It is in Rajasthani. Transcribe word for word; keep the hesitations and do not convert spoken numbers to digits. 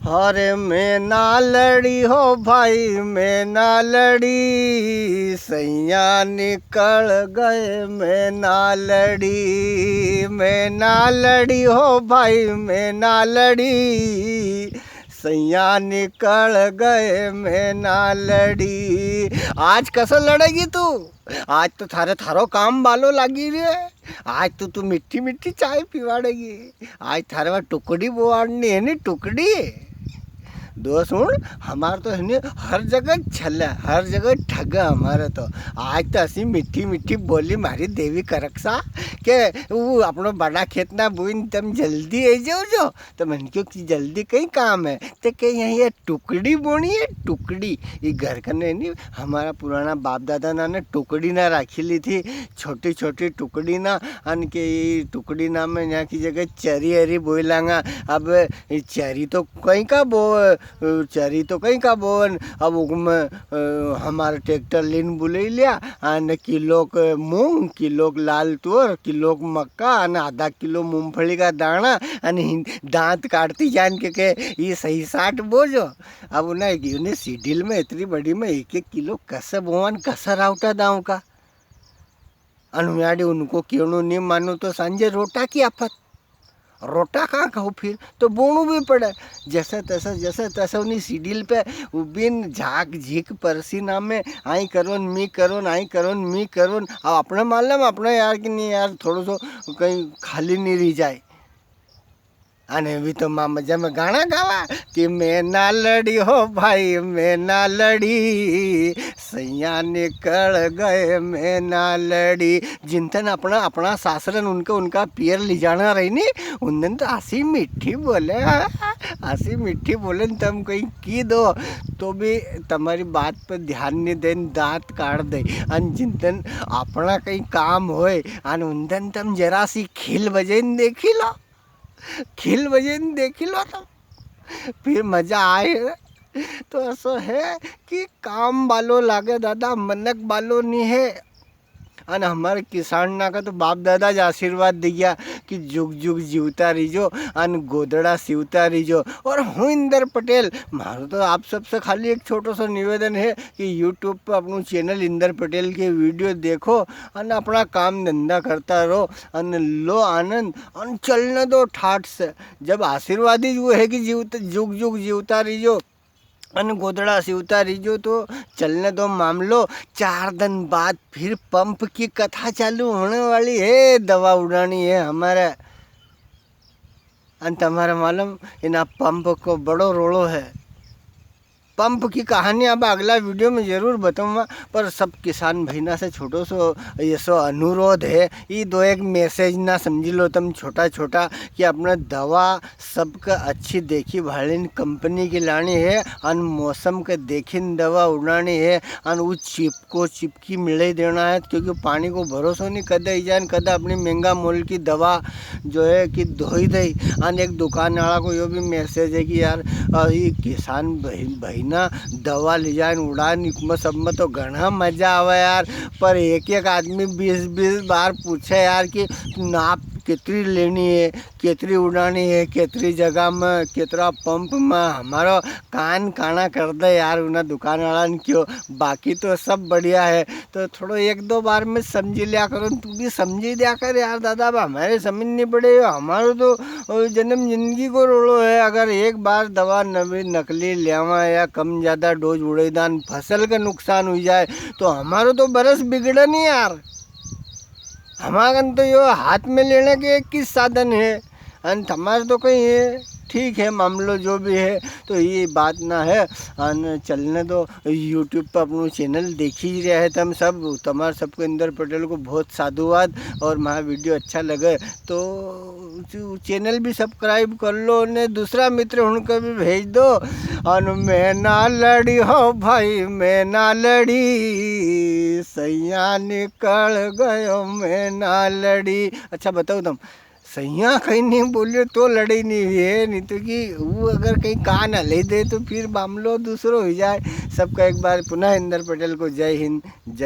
अरे मैं ना लड़ी हो भाई, मैं ना लड़ी, सैया निकल गए, मैं ना लड़ी, मैं ना लड़ी हो भाई, मैं ना लड़ी, सैया निकल गए, मैं ना लड़ी। आज कसो लड़ेगी तू? आज तो थारे थारो काम बालो लागी रे। आज तो तू मीठी मीठी चाय पिवाड़ेगी। आज थारे वहाँ टुकड़ी बोवाड़नी है नी, टुकड़ी। दो सुन, हमारे तो है नी, हर जगह छले, हर जगह ठगे हमारे तो। आज तो असी मीठी मीठी बोली मारी देवी करकसा के वो अपनो बड़ा खेत ना बुइन तम जल्दी आई जाओ जो। तो मैंने क्यों कि जल्दी कई काम है, तो कई यहाँ ये टुकड़ी बोनी है, टुकड़ी। ये घर कने नी, हमारा पुराना बाप दादा ना ने टुकड़ी ना राखी ली थी, छोटी छोटी टुकड़ी ना, अन के ये टुकड़ी ना में यहाँ की जगह चरी हरी बोई लांगा। अब ये चरी तो कई का बो, चरी तो कई का बोवन, अब उकमें, अ, हमारा ट्रैक्टर लेन बुलई लिया, अन किलो के मूंग, किलो के लाल तुअर, किलो के मक्का, अन आधा किलो मूंगफली का दाना, अन हिं-, दांत काटती जान के, के, "ये सही साठ बोजो।" अब उन्हें, उन्हें सीडील में इतनी बड़ी में एक एक किलो कसे बोवन, कसे रावटा दाव का। अन उन्याड़ी उनको केणो नी मानो तो सांझे रोटा की आफत। रोटा कहाँ खाओ फिर? तो बोणू भी पड़े। जैसे तैसे, जैसे तैसे उन्हीं सीडील पे उबिन झाक झीक परसीना में आई करोन, मी करोन, आई करोन, मी करोन। अब अपने मालूम, अपने यार की नी यार, थोड़ो सो कई खाली नी रही जाए। अने भी तो माँ मजा में गाना गावा कि मैं ना लड़ी हो भाई, मैं ना लड़ी, सैया निकल गए, मैं ना लड़ी। जिन तन अपना, अपना सासरन उनके, उनका पियर ले जाना रही नी, उन दिन तो असी मीठी बोले, असी मीठी बोले न तम कई की दो, तो भी तमारी बात पे ध्यान नी दे, दांत काट दे। अन जिन दिन अपना कई काम होए, अन उन दिन तम जरा सी खिल बजे न देखी लो, खिल बजे न देखी लो तम, फिर मजा आए। तो असो है कि काम बालो लागे दादा, मनक बालो नी है। अन हमारे किसान ना का तो बाप दादा ज आशीर्वाद दे गया कि जुग जुग जीवता रहीजो, अन गोदड़ा सीवता रहीजो। और हूँ इंदर पटेल, मारो तो आप सबसे खाली एक छोटो सो निवेदन है कि YouTube पे अपनू channel इंदर पटेल के video देखो, अन अपना काम धंधा करता रहो, अन लो आनंद, अन चलने दो ठाट से। जब आशीर्वाद ही वो है कि जीवत-, जुग जुग जीवता रहीजो, अन गोदड़ा सीवता रहीजो तो चलने दो मामलो। चार दिन बाद फिर पंप की कथा चालू होने वाली है, दवा उड़ानी है हमारे। अन तमारे मालूम, इना पंप को बड़ो रोलो है। पंप की कहानी अब अगला video में जरूर बताऊंगा, पर सब किसान भाई ना से छोटो सो ये सो अनुरोध है, ई दो एक message ना समझी लो तम छोटा छोटा, कि अपने दवा सबके अच्छी देखी भालीन कंपनी की लानी है, अन मौसम के देखीन दवा उड़ानी है, अन उ चिपको चिपकी मिले देना है, क्योंकि पानी को भरोसो नी, कदे ही जान, कदे अपनी महंगा मोल की दवा जो है कि धोई दे। अन एक दुकान वाला को यो भी message है कि यार, अ, ये किसान भाई, भाई ना दवा ले जाए उड़ान, इसमें सब में तो घणा मजा आवे यार, पर एक एक आदमी बीस बीस बार पूछे यार कि नाप कितनी लेनी है, कितनी उड़ानी है, कितनी जगह में, कितना पंप में, हमारो कान काना कर दे यार, उन्हें दुकान वाला ने क्यों। बाकी तो सब बढ़िया है, तो थोड़ो एक दो बार में समझी लिया करो, तू भी समझी दिया कर यार दादा, अब हमारे समझ नहीं पड़े, हमारो तो, ओ, जन्म जिंदगी को रोलो है। अगर एक बार दवा नवी नकली लेवा या कम ज्यादा dose उड़ेदान फसल का नुकसान हुई जाए, तो हमारो तो बरस बिगड़े नहीं यार। हमारे कन तो यो हाथ में लेने के एक ही साधन है, अन तमारे तो कहीं है, ठीक है, मामलो जो भी है, तो ये बात ना है। अन चलने दो, YouTube पे अपनो channel देखी ही रहे तम सब, तमारे सबके इंदर पटेल को बहुत साधुवाद, और म्हारा video अच्छा लगे तो चु-, channel भी subscribe कर लो ने दूसरा मित्र उनके भी भेज दो। अन मैं ना लड़ी हो भाई, मैं ना लड़ी, सैया निकल गयो, मैं ना लड़ी। अच्छा बताओ तम, सैया कहीं नहीं बोलियो तो लड़ाई नहीं हुई है, नहीं तो कि वो अगर कहीं कान हले दे तो फिर मामलो दूसरो हो जाए। सबका एक बार पुनः इंदर पटेल को जय हिंद, जय